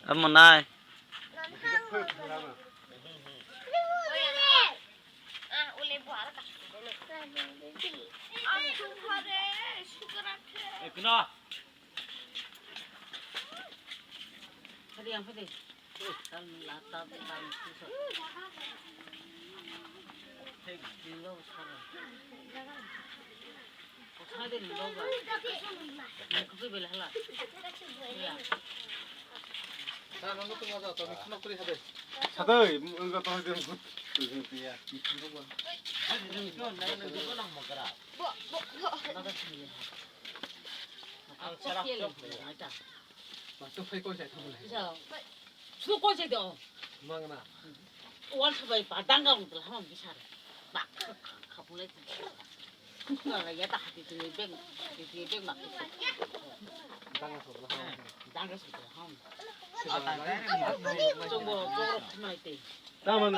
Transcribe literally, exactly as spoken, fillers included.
Amo nai. Ekno. Hadi yang putih. Tal lata tal tusuk. Hei, tinggal sana. Sana dia tinggal ba. Yang kopi bela hala. Ya. Sana nunggu tu masa tu mikno kuri hade. Sadai, enggak tahu dia. Ya. Hadi nunggu tu nunggu tu nang magara. Bo, bo, bo. Nada sini. Ang sarap tu. Ita. Masuk hai kau saya tahu lah. Isa. Su koi se do. Mangna. Wal sabai pa danga ung tla ham bisar. Ba khapulai. Khapulai ya ta hati tu beng. Hati tu beng mak. Danga so la ham. Danga so la ham. Chungbo choro khmai te. Tama